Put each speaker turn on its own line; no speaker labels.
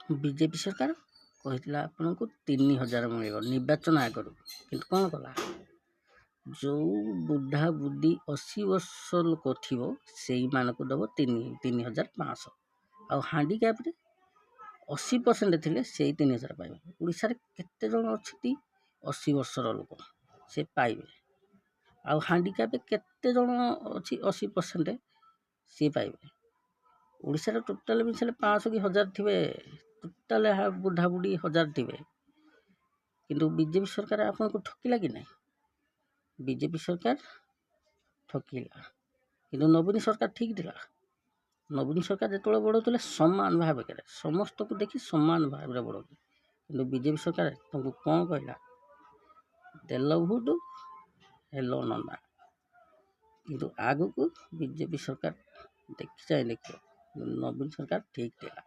BJP ସରକାର କହିଥିଲା ଆପଣଙ୍କୁ 3000 ମିଳିବ ନିର୍ବାଚନ ଆଗରୁ, କିନ୍ତୁ କ'ଣ କଲା? ଯେଉଁ ବୁଢ଼ା ବୁଢ଼ୀ 80 ବର୍ଷ ଲୋକ ଥିବ, ସେଇମାନଙ୍କୁ ଦେବ 3500। ଆଉ ହାଣ୍ଡିକ୍ୟାପ୍ରେ 80% ଥିଲେ ସେଇ 3000 ପାଇବେ। ଓଡ଼ିଶାରେ କେତେ ଜଣ ଅଛନ୍ତି 80 ବର୍ଷର ଲୋକ, ସେ ପାଇବେ? ଆଉ ହାଣ୍ଡିକ୍ୟାପ୍ କେତେ ଜଣ ଅଛି 80%, ସିଏ ପାଇବେ? ଓଡ଼ିଶାରେ ଟୋଟାଲ୍ ମିଶାଇଲେ 500 କି 1000 ଥିବେ, ଟୋଟାଲ୍ ବୁଢ଼ା ବୁଢ଼ୀ 1000 ଥିବେ। କିନ୍ତୁ ବିଜେପି ସରକାର ଆପଣଙ୍କୁ ଠକିଲା କି ନାହିଁ? ବିଜେପି ସରକାର ଠକିଲା, କିନ୍ତୁ ନବୀନ ସରକାର ଠିକ୍ ଥିଲା। ନବୀନ ସରକାର ଯେତେବେଳେ ବଢ଼ଉଥିଲେ, ସମାନ ଭାବରେ ସମସ୍ତଙ୍କୁ ଦେଖି ସମାନ ଭାବରେ ବଢ଼ଉଥିଲେ। କିନ୍ତୁ ବିଜେପି ସରକାର ତୁମକୁ କ'ଣ କହିଲା? ଦେଲ ଭୋଟ, ହେଲ ନଣ୍ଡା। କିନ୍ତୁ ଆଗକୁ ବିଜେପି ସରକାର ଦେଖି ଚାହିଁ ଦେଖିବ, ନବୀନ ସରକାର ଠିକ୍ ଥିଲା।